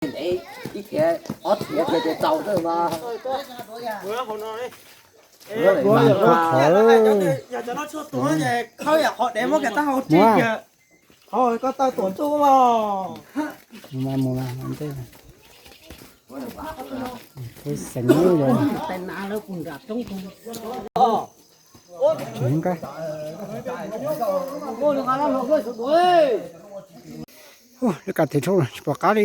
Ib thiav ob thiav thiav tias txaus xwb mas. Yog cov no tshuaj tuag ces khawb yam qhov dev muab kiag taub hau tseg kiag. Qhov koj taw tuam ntuj los. Mus mus mus ntej. Peb xeem lub yog. Tsis nqa. Ua li ka thim rau tsis pom qab li.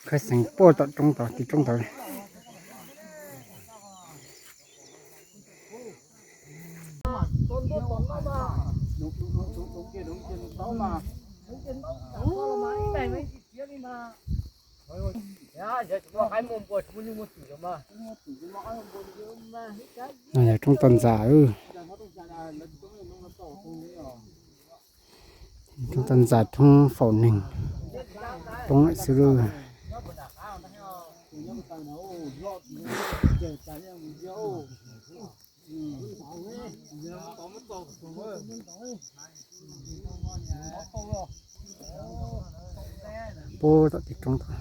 Khawb xeem puag tom roob tod, tim roob tod. No yog roob toj ntxas. Roob toj ntxas, roob faus neeg, poob lawm xwb lauj. Puag tom tim roob tod,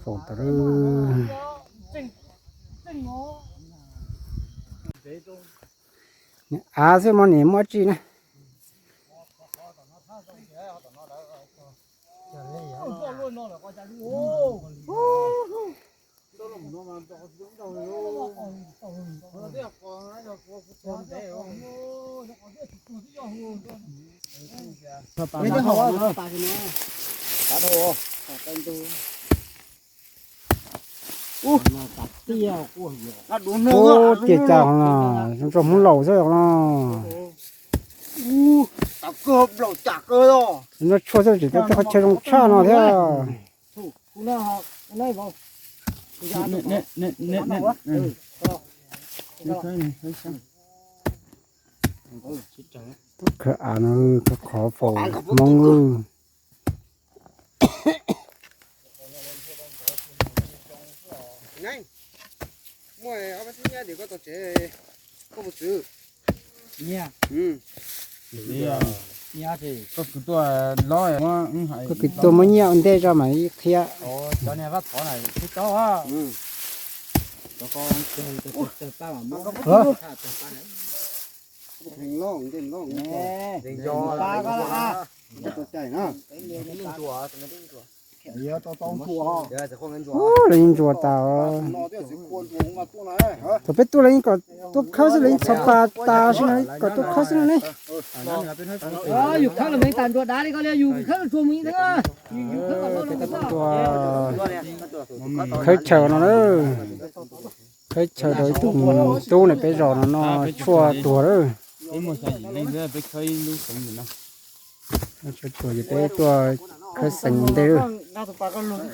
faus tod. Niam av xwb mas niam muaj tsi na. Ub, tias cas zoo tso hmoov laus xwb os no. Ub, noj tshuaj xwb tseem tau tej qhov chaw zoo tshaj no thiab. Tuaj khawb av no, khawb qhov faus hmoob. Muaj ob peb xub nyiab tim koj tog tsev, koj puas txwv? Koj kwv tuaj muab nyiaj ua ntej tso mam li qhia. Ub, lawv yeej ntsuas tas. Thaum peb tuaj lawv yeej kom tuaj khawb xwb, lawv yeej txhos pas tas xwb no, kom tuaj khawb xwb no ne. Yus khawb los mas tas ntsuas dav li ko li, yus khawb tsuag mus ib thab. Khawb chaw no na, khawb chaw rau ib tug tub na, peb zos no noj tshuaj tuag lawm. Tshuaj tuag ces peb tuaj khawb xeem ua ntej,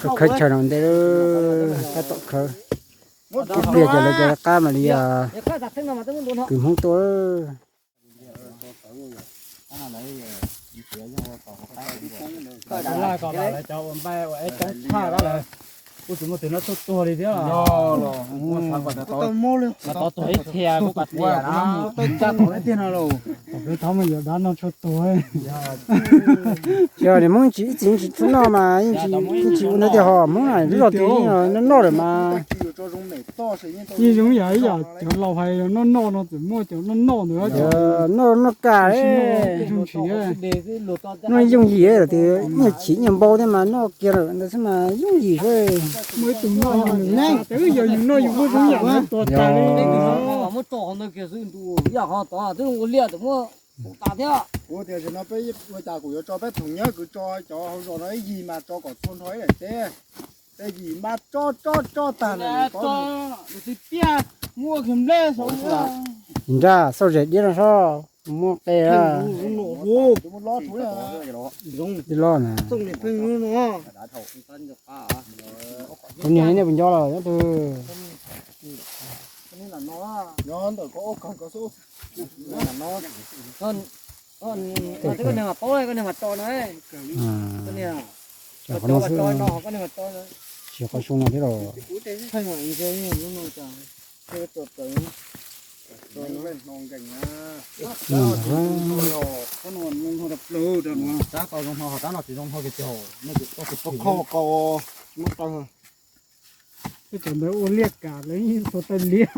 tuaj khawb chaw no ua ntej, tab tom khawb. Ib pliag ces lawv cov qab mam li kwv hmoob tuaj. Lawv cov ua npaij ua eb coob tshaj, lawv kuj tsis muaj tus noj tshuaj tuag li thiab. Tov tuag ib txhia kuj pas tias no. Tov tiag no los. Kuv thov mus yuav dab noj tshuaj tuag. Yog niam hmoob tsis, ib txwm tsis tshua noj mas yeej tsis, yeej tsis ua ntawd tiag, ho hmoob na lub zos twg yeej noj noj lawm mas. Yeej zoo yam ib yam cov laus hais yog noj noj no txawm muaj cov noj noj ntawd. Noj noj kas, noj yooj yim lawm tias nyiaj chim nyiaj npau thiab mas noj kiag lawm ntawd xwb mas yooj yim xwb. Muaj ib tug noj noj nws, yog yus noj yus kuj zoo yam tuag tas li. Ua tias no peb ua cas kuv yuav tso peb thoom nyiaj, kuv tso cov hauv zos no ib yig mas tso kom txhua nrho ib daim teb. Tej yim mas tso tso tso tag lawm. Nraj xauj zem diab no soj, muaj qe. Tij Loj na. Kuv niam nej puas nco los nyob twg? Koj niag mam paub, koj niag mam tso no. Qhov no xwb, tsis qhov su no thiab los. Tsis muaj ntawd. Tsis muaj ntawd. Ua liaj kam lawv yeej txhua tawg liaj.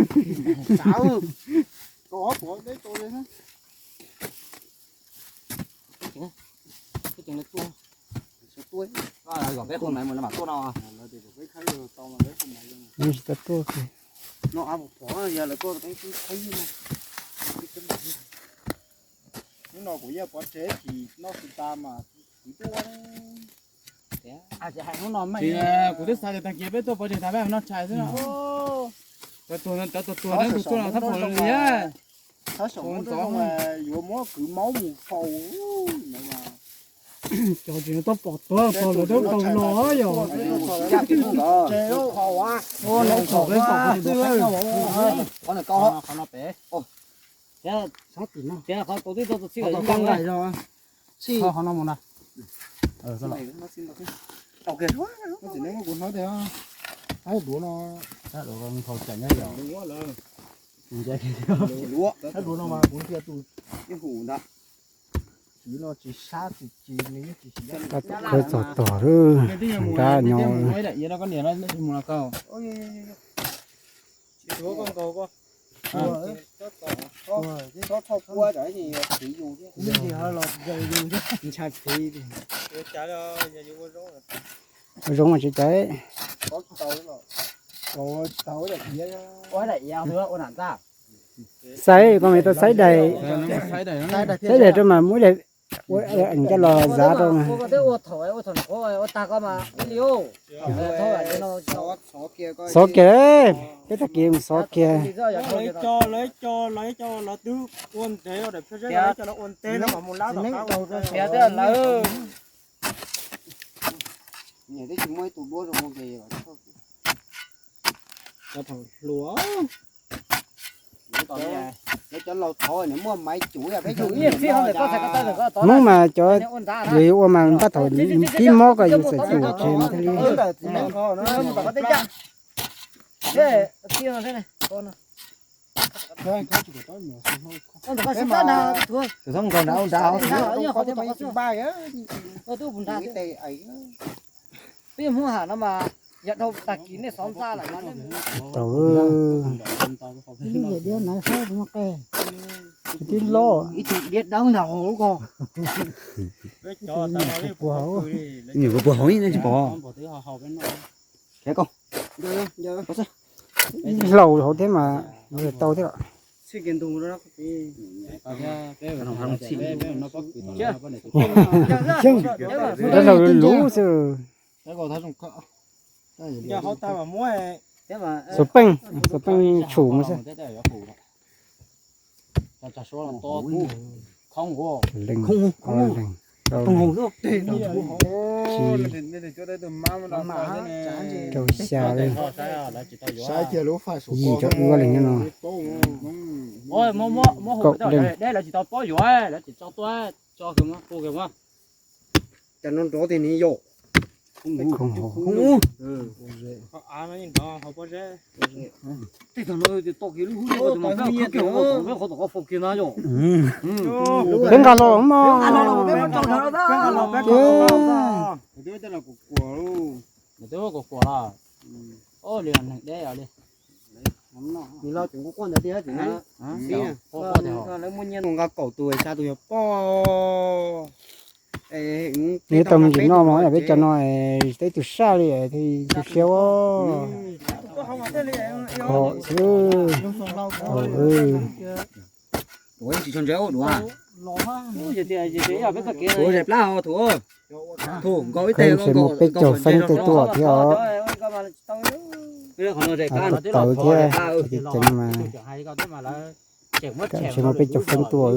Peb hu maiv mus mam tuaj no. Tsis tau tuaj. Hnub no kuv yeej pov tseg tsis noj xwm tas mas kuv tuaj. Kuv twb xav tias tag kis peb tuaj pov tseg tas peb noj tshais xwb no. Cov tuag, cov tuag tuag neb tus tuaj no thab pom li. Yuav muab kwv maub mus faus. Cov tsis tau pom tuag faus lawv twb tau los yom. Qhov no mus na. Kuv hnov tias, duav no, duav no mas kuv ntsia tus, tus no tsis sab tsis ci, nws yeej tsis siv. Khawb txog tog lawm, nrab nyob. Ua zoo mas tsis caiv. Xaiv, koj me tau xaiv daim, xaiv daim rau mas muab daim ua coj los zav rau mas. Xov kiag, peb tag kis mus xov kiag. Hnub mas cov, yus ua mas npaj thaum pib mob ko yus txawm tus tsev mas thiaj li. Tau. Tib loj. Nyuam qhuav puag hauv tsis pom. Hlaus hauv thiab mas tau thiab. Hlaus luv xwb. Xov peej, xov peej tshum mus xwb. Leej, leej, rau xya, yim caum ua leej no. Kaum leej. Khoom hauv. Peb nqa los mog. Nqa kaum tus xya tus yog poj. Nws tau me ntsis noj mas peb cov no teb tus saj li, tu siab. Khom xwb. Ua tsis tshua ntse ua duav. Ua zem plab ho Thum. Thum nkaus ib teg. Ntshe muaj peb caug feeb tej tuaj thiab os. Tawv thiab, ceev mas. Ntshe muaj peb caug feeb tuaj.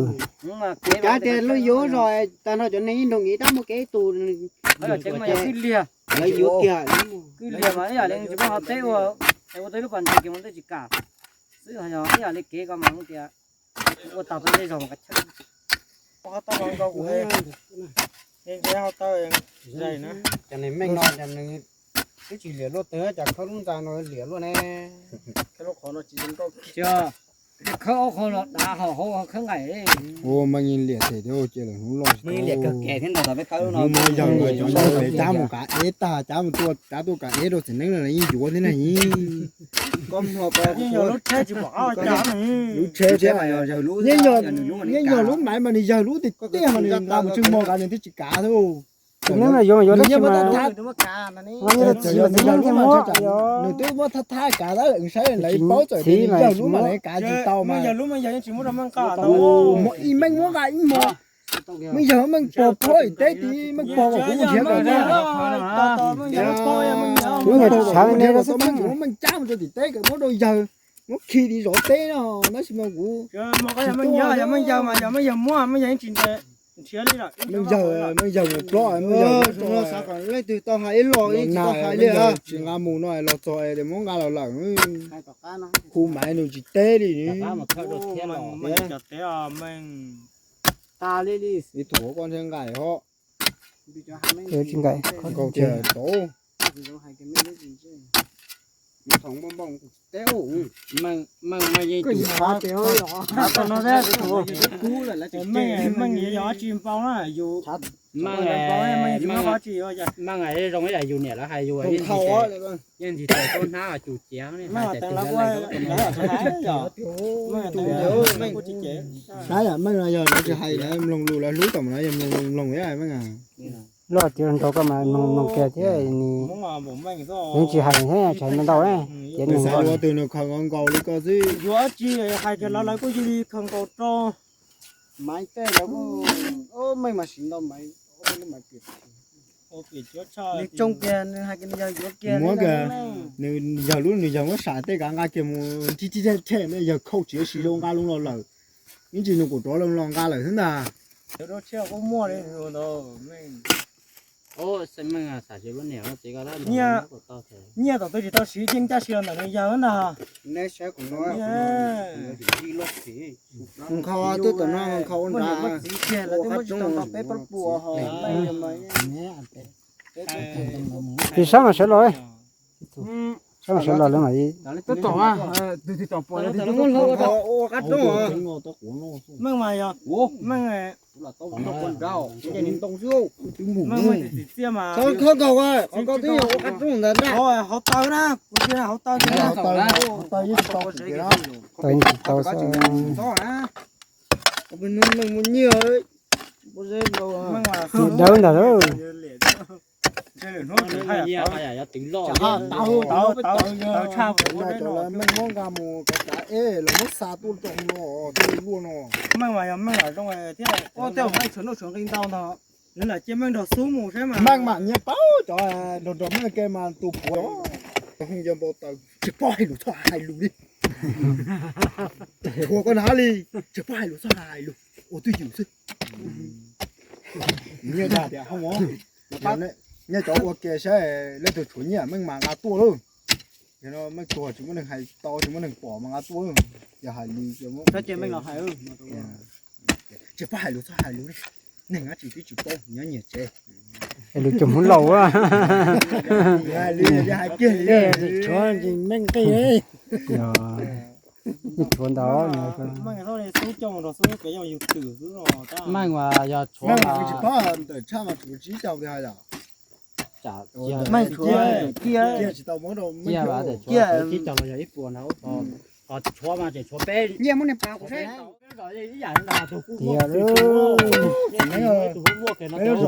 Kuv cav tias lub yuav zog tag nrho cov neeg ib nrog nkiv dab muaj kev ib tus. Lawv yuav kiag. Kwj liag mas ib yam li tsis muaj qhov teb ua, ua tau lub pas ntses kiag mas tej tsis kam xwb, ho yog ib yam li kev ko mas hais tias ua tag peb zej zog mas kav chawj. Cov neeg meej no cas nws twb tsis liam luaj tag, cas khawb lub ntxa no liam luaj ne. Khawb ob qho los dav hauv hauv khawb nqaim. Ua mas yeej liam them thiab ua cia lawm hnub loj. Hnub mas yawg cov no pem cab mus kav eb tag, cab mus tuaj, cab tuaj kav eb rau txiv neeb no yeej yuav thiab na. Lub tsheb thiab, yeej yog lub maiv mas nws yawg lub tiag tiag, ho nws nqa mus tsheej mos kav nws twb tsis kav thiab. Txiv neeb no yuav yuav tab sis mas nws twb muab thab thab kav tab lawm, saib lawv paub txawm tias nws yawg lub mas lawv kav tsis tau mas. Ib meej muab nqa ib hmo, meej yawg meej pog pog ib teb tid, meej pog kom kuv nrhiav kom nyiaj. Kuv niam tshav me me rau xwb, meej cab mus rau tim teb kom muab rau yawg, muab khi tim zov teb no, tab sis mas kuv meej yawg, meej yawg, meej yawg, meej yawg mus plob, meej yawg, leej twg tau hais ib los ib tsis tau hais li, tsis nqa mus no los txog tias muab nqa los lawm. Hu maiv nws tsis teb li. Ib tug koj nrhiav nqaim ho. Tsis nqaim. Nkaus tias tau. Meej, meej yog dab tsi npau na yus. Meej, meej zoo ib yam yus niam lawv hais yus, yeej ntsis txawm tuaj hnab cus ciav. Meej no yog lawv tsis hais lawv mloog lus lawv hlub tom no yog mloog mloog ib meej. Loj tias nrog koj mas mloog mloog kiag thiab, yeej tsis hais thiab, tsis hais ntau ntau na. Ces nws xav ua tus nws khaws nkaus nkaus li koj xwb. Yuav tsis hais kiag los lawv kuj cia li khaws nkaus rau. Maiv tej lawv kuj, meej mas siv ntau maiv, ob peb lub maiv piam. Nws tsoo kiag, nws hais kiag nws yawg yuav kiag. Muab kiag, nws yawg lub nws yawg muab sam tej kav nqa kiag mus thib thib thej thej, yawg khauj tsis siv zoo nqa loo los lawm. Ib ntsis nws kuj rov loo los nqa lawm xwb ntag. Nyiaj tom twg tsis tau siv, yeej caj siv los ntawm nws yawg ntag. Nkhaus twb tom no, nkhaus ua nrad. Tis sab mas sawv los, sab mas sawv los lawm mas. Meej mas yog, meej, meej mas txiv txiaj mas, hauv taw na, kuv tias hauv taw. Taw yeej tsis tau xwb. Dawb ntag lauj. Meej muab nqa mus kav kav eb los muab xa tuaj rau no thiaj li luaj no. Meej mas yog meej lam zoo thiab. Meej mas nyiaj paub cov nrog nrog meej ke mas tus puav hu yog npau taws, tsis paub hais lus txhob hais lus li. Ua koj na li, tsis paub hais lus txhob hais lus, ua twj ywm xwb. Nyiaj dag tias, nyiaj cov ua ke saib leej twg tshuav nyiaj meej mas nqa tuaj lauj. Meej tuag tsis muaj neeg hais tau, tsis muaj neeg pom mas nqa tuaj. Yog hais li, tsis paub hais lus txhob hais lus, neeg dab tsi twb tsis paub, nyob nyiag tsev. Lus cog hmoob laus. Hais li, hais kiag li, tshuav meej qij. Tshuav ntau. Meej mas yog tshuav, tshaj mas tshuav tsib caug li hais yom. Meej tshuav, ciaj tsis tau muab rau meej tshuav, ciaj los yog ib puas ntawd. Ho tshuav mas tseem tshuav peb. Nyiaj muab niag pas kuv saib. Tiag lauj.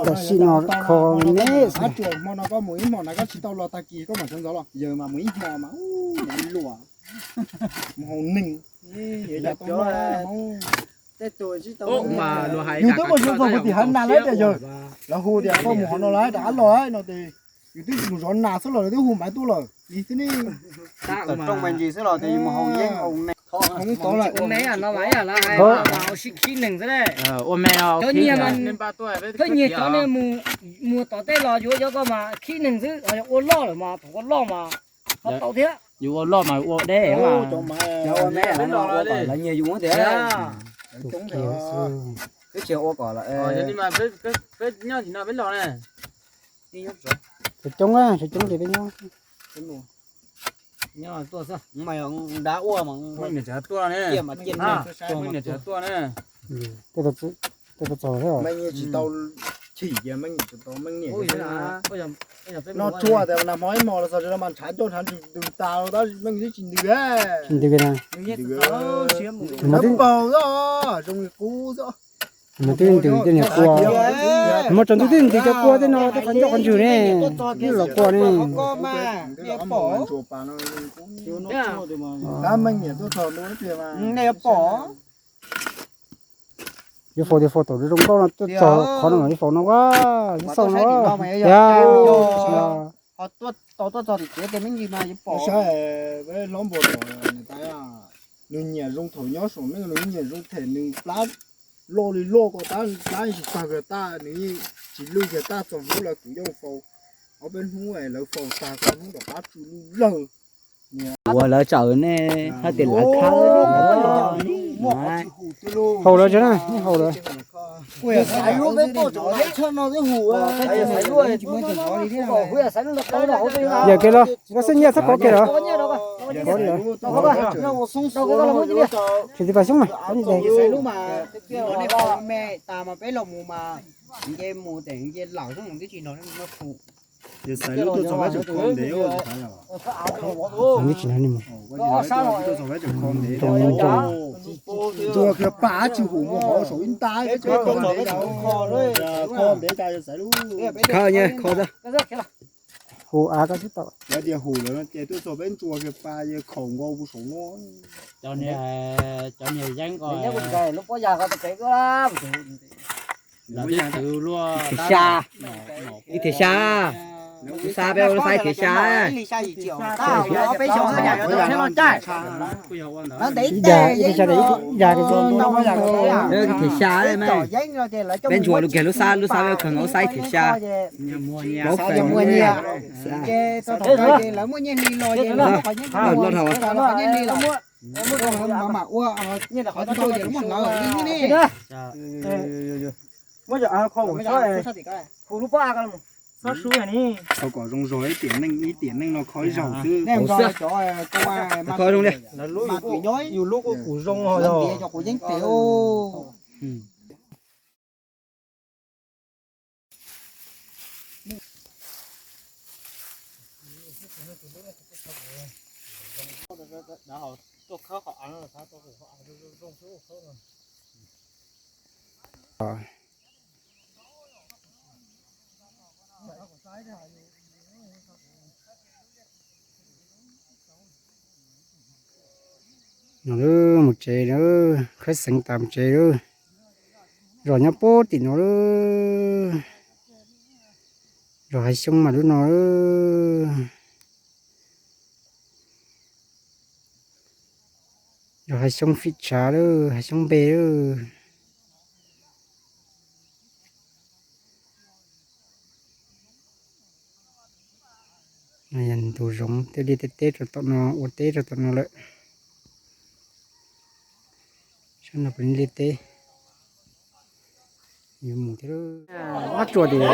Tam sim no kho neb. Ab tsuas hmo no koj mus ib hmos na, koj tsis tau los tag kis koj mam sawv ntxov los, yawg mas mus ib hmos mas mus luam, mus haus neeg. Yus twb mus sawv ntxov puag tim hav nag lawm tias yawg, lawv hu tias koj mus hov no lawm rov qab los no ces yus twb mus zov nas xwb los lawv twb hu maiv tuaj lawm li xwb ne. Tawm rooj me ntsis xwb los tias yus mus haus yeeb haus neeg. Ua me, cov nyiag, cov nyiag cov ne mus tom tej los yuav cov ko mas khib neeg xwb, ua loj lawm mas thaum ua loj mas ho tau thiab. Yus ua loj mas ua deb. Lawv nyiag yus tiag. Peb tsis ua kom lawm. Peb nyob tim no peb los ne. Coob coob ces peb nyob. Nda ua mas, tuaj ne. Tuaj ne. Tej tau txog thiab. Meej tsis tau chim ces meej tsis tau meej niam. No tsuas tias nag hmo ib hmos los txog tsis tau mas ntshav ncauj ntshav ntswg ntws tas tab meej twb tsis ntws. Tsis ntws na. Nws paug xwb, zoo li qub xwb. Mas twb ntws tej niag kua, mas tsaus ntuj twb ntws cov kua tej no tej qhov ncauj qhov ntswg ne, twb los kua ne. Yuav faus tias faus tau zoo nkauj no tuaj txog qhov no yuav faus no a, yuav xauj no. Nws nyiam zoo thaum nyob saum neej, nws nyiam zoo them nws plab loj li loj ko tab plab tsis tag kiag taj, nws tsis lwj kiag taj txog hnub lawv kuv yuav faus. Ob peb hnub lawv faus tag ko hnub tom qab tsw lwj lawg. Ua lawv tsawm ne, hais tias lawv khawb. Haus lawv tso na, haus lawv. Yawm kev los, koj xwb nyiaj txhob kov kev los. Tsis tsis pas xyoob mas. Nws tsis nrog nej mus. Kho nyiaj kho xwb. Hu av koj xwb tau. Lawv tias hu lawm no ces tuaj txog peb ntsuas kiag pa ces khaum nkaus puag saum no. Cov niag yeeb ko, lub pob yas ko, lawv twb twv luaj. Thiab xya, ib thiab xya. Lub xab peb ua lub xab ib thiab xya. Ib dag, ib thiab xya, ib dag. Ib thiab xya, peb ntsuas lub kiag lub xab, lub xab peb khaws nkaus lub xab ib thiab xya. Plaub feem. Loj dhau. Muab cov av kho ua txhob, hu lub pob av ko los. Txhob sub ni. Kho kom zoo zog ib tiam neej, ib tiam neej no kho ib zaug xwb. Kho zoo li. Yus lub kuj zoo os. No lawm, mus tsev lawm, khawb xeev tas mus tsev lawm. Zos nyob puag tim no lawm. Zos Hav Xyoob mas lub no lawm. Zos Hav Xyoob fij tshav lawm, Hav Xyoob npe lawm. No yog ntug zoov tej liaj tej teb rau tom no, ua teb rau tom no lawm. Sab no puav leej liaj teb. Yuav mus thiab. Qab tsuas tim, yog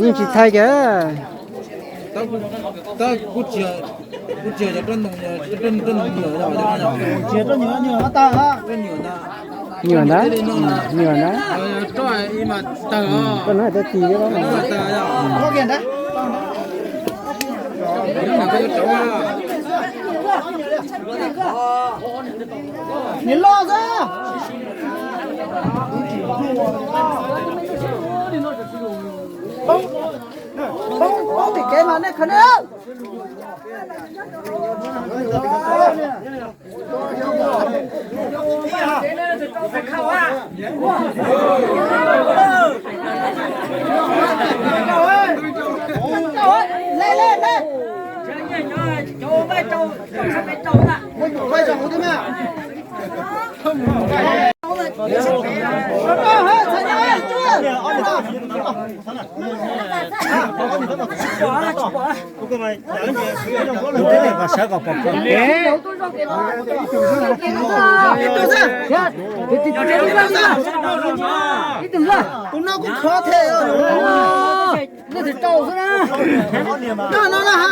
yeej tsis thaij kiag. Nyuam ntawd, nyuam ntawd. Koj no tawg tis. Niam loj xwb. Poob tim kev mas nej khaws nej. Tus no kuj khov thiab. No no na ha.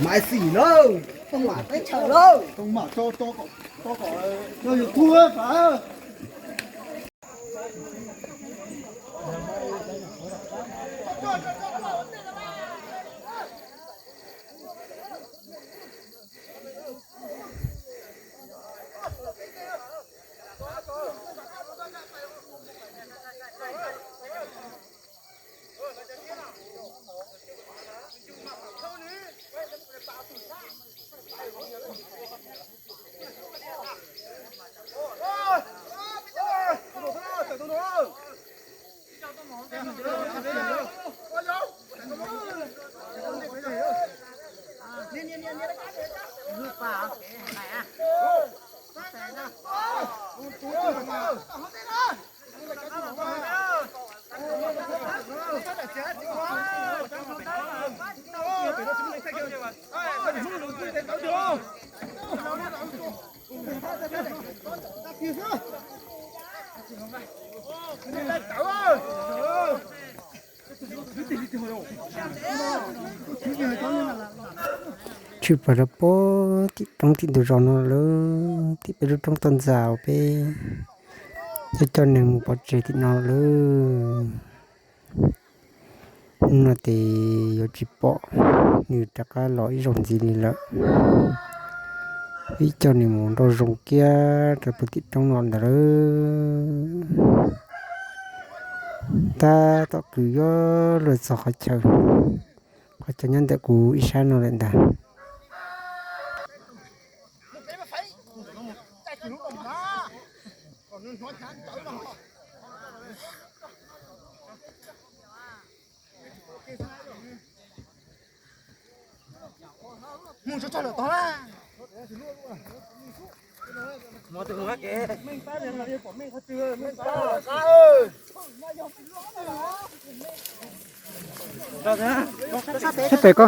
Maiv Xim lauj, Tooj Mam teb chaws lauj, Tooj Mam tso, tso kom yog YouTube fav. Tshwm plaws rau puag tim roob tim ntug zos no lawm, tim peb lub roob toj ntxas uas peb coj coj neeg mus pov tseg tim no lawm. Hnub no ces yuav tsis pom nws rov qab los ib zaug ntxiv li lawm. Peb coj nws mus nrau zoo kiag rau puag tim roob no ntawd lawm. Tab tom kwv yuav luag txog qhov chaw, qhov chaw nyob ntawm kuv ib sab no lawm ntag. Sab pem ko.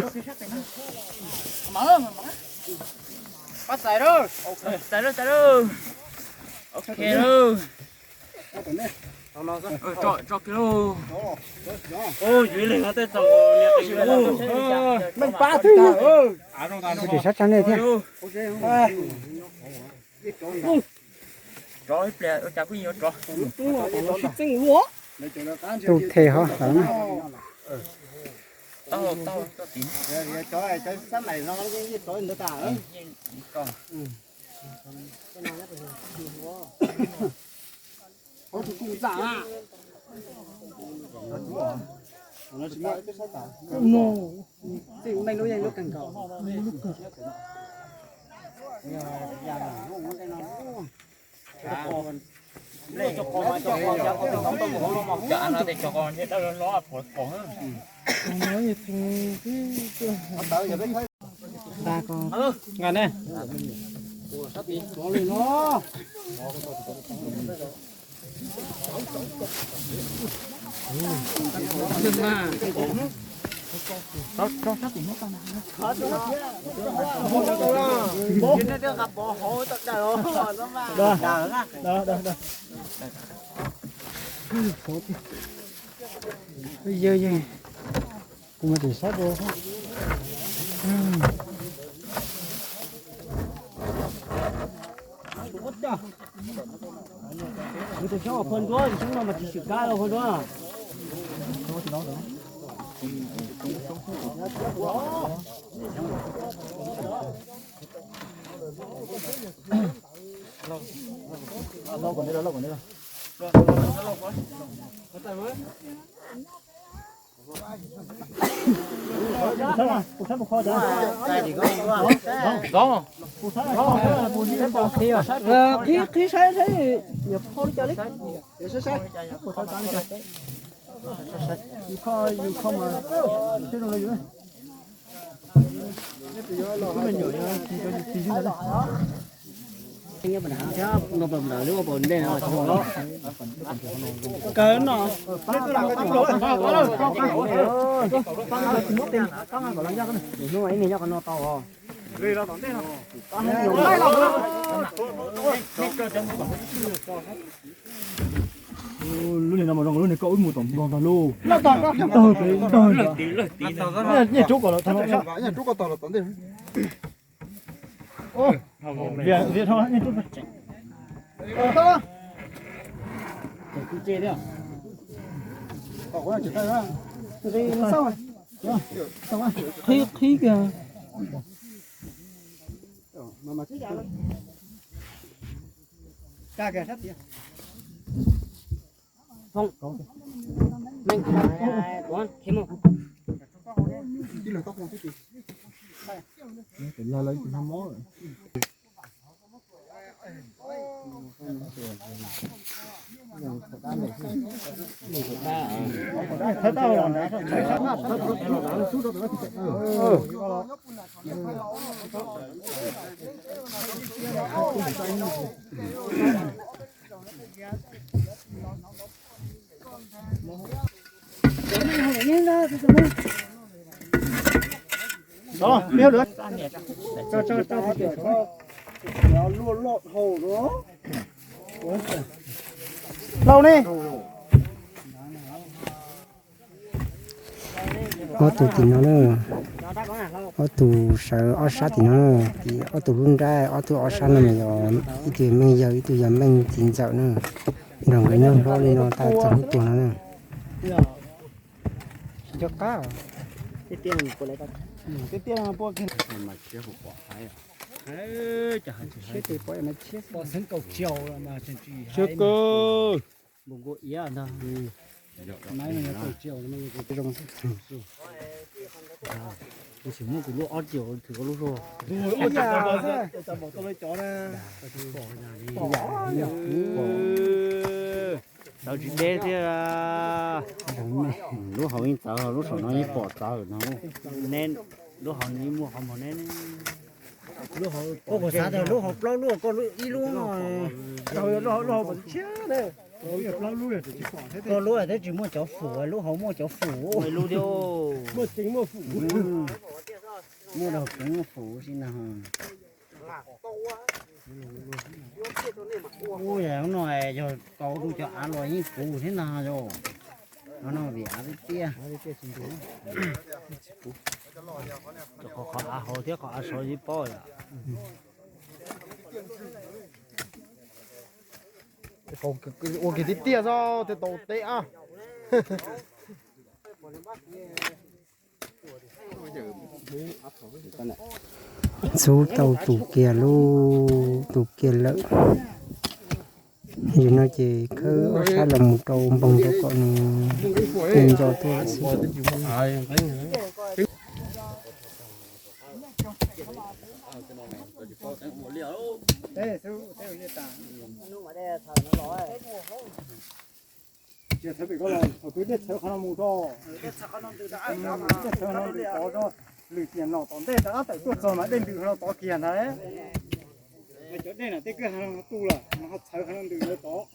Pab txais lauj. Txais lauj, txais lauj. Ok lauj. Tso kiag lauj. Ub, yus ib leeg no tej txog niag qis ub. Meej pab twg. Kuv tsis sab tsab nej thiab. Rov ib pliag ua cas kuj yuav rov. Tus them hov lawm na. Tau, tau, tau tim. Yog, yog, kuv mas tim sab dua. Tus xyoob phua nruab, tus xyoob no mas tsis swm kab los phua nruab. Qhib, qhib saib saib yuav phau li cas li. Kawg no. Hnub ib niag nyob qhov no tau os. Lub niag no mas zoo lub niag koj wb mus tom npog ntag lauj. Ntag pem ntag. Nyiaj rub kom los tag no. Vias, vias dhau nyiaj rub. Qhib, qhib kiag. Lauj ne. Ob tug tim no na, ob tug sawv ob sab tim no na, tim ob tug lub nrab ob tug ob sab no mas yog ib tug yog Meej Yawg ib tug yog Meej Txiv Ntxawm na. Nrog nkawd nyob hlob li no tau txog hnub tuag no na. Siab kawg. Tab sis muab kuv lub ob triệu thwm koj lub zog. Txawv tsis deb thiab. Lub hauv yeej txawv, lub saum no yeej pom txawv no. Lub hauv nws yeej muaj qhov muag neb. Koj kuv xav tias lub hauv plaub lub koj ib lub no. Koj lub thiab tsis muaj cov fum, lub hauv muaj cov fum. Muaj daug keev muaj fum si na. Ua yog no yog tau rau cov av los yeej puv thiab na yog. No no vim av tiag tiag. Qhov av hauv thiab qhov av saud yeej paub yom. Ua kiag tiag tiag xwb thiaj tau teb ab. Ntxub tau tus kiag lub, tus kiag lawm. Yog no ces khawb ob sab los mus rau npoog rau kom nws nco tuaj lawm xwb. Txhawv pem ko los thaum twg dej txhawv qhov no mus tso. Dej txhawv qhov no ntws tod, lwm tiam nom tom ntej rov qab tawm tuaj txog mas dej ntws qhov no tod kiag ntag. Cov dej na tej kwj ha no tu lawm mas ho txhawv qhov no ntws lawm tod.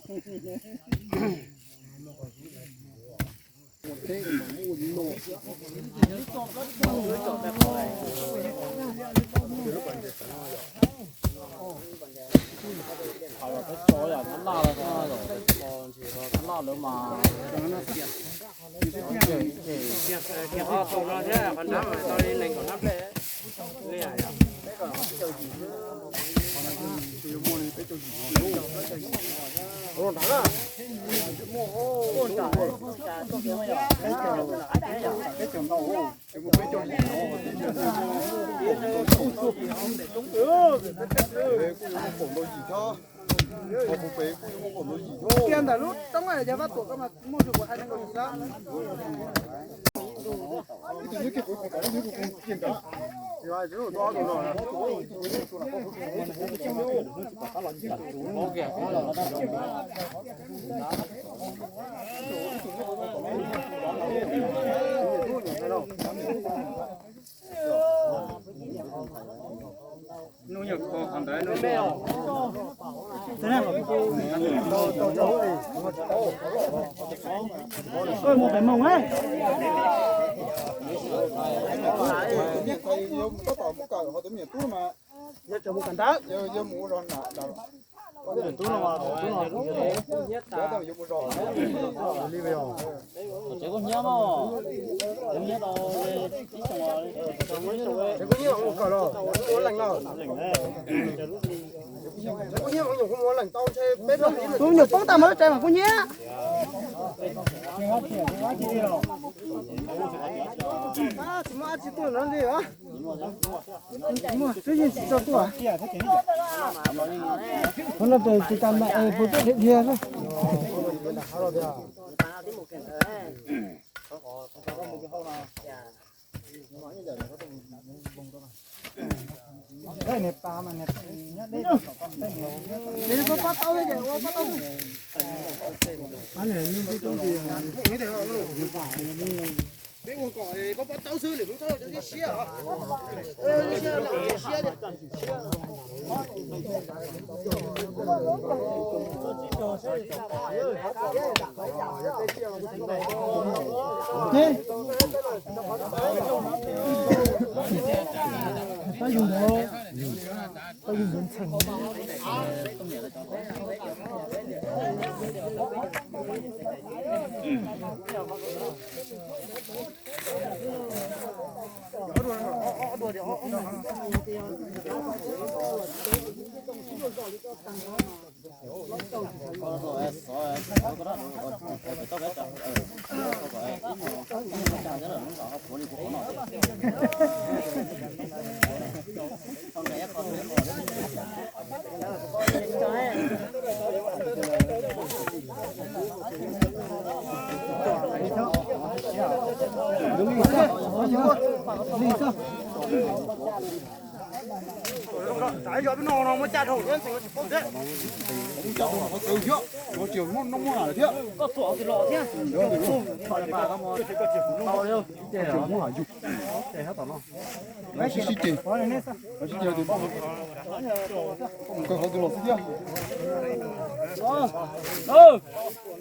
Tias ntawm lub roob yog Vaj Tuam ko mas muaj zoo kuv hais neeg nkaus xwb. Koj mus pem moos, yog tseem mus kawm ntawv. Kuv nyuam poob tag mas lub tsev mas kuv nyiam. Tsis muaj dab tsi tuaj no li os. Tsis muaj, twb yeej tsis tso tuaj. Qhov no tes tis tas mas es puas tuaj dhia dhia xwb.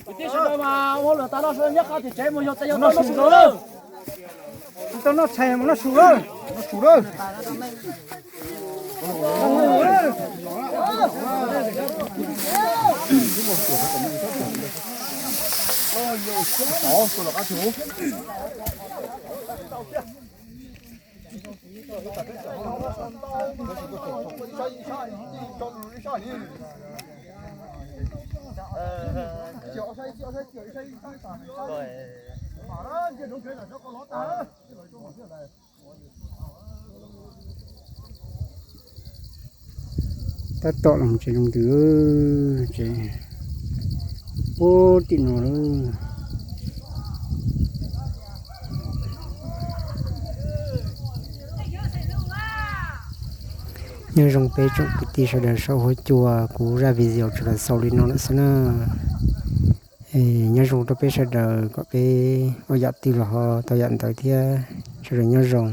Kwv tij sawv daws mas ua lawm tas no sawv nyob qab tim tsev mus yog tes yog tau noj su lawm. Tau noj tshais mus noj su lawm. Noj su lawm. Tab tom los tsev zoo ntws, tsev puag tim no lawm. Nyob zoo peb tsoom kwv tij sawv daws saum huab cua, kuv zaj video tsuas los xaus li no lawm xwb na. Nyob zoo rau peb sawv daws, kom peb ua yam twg los ho tau yam ntawd thiab, sawv daws nyob zoo.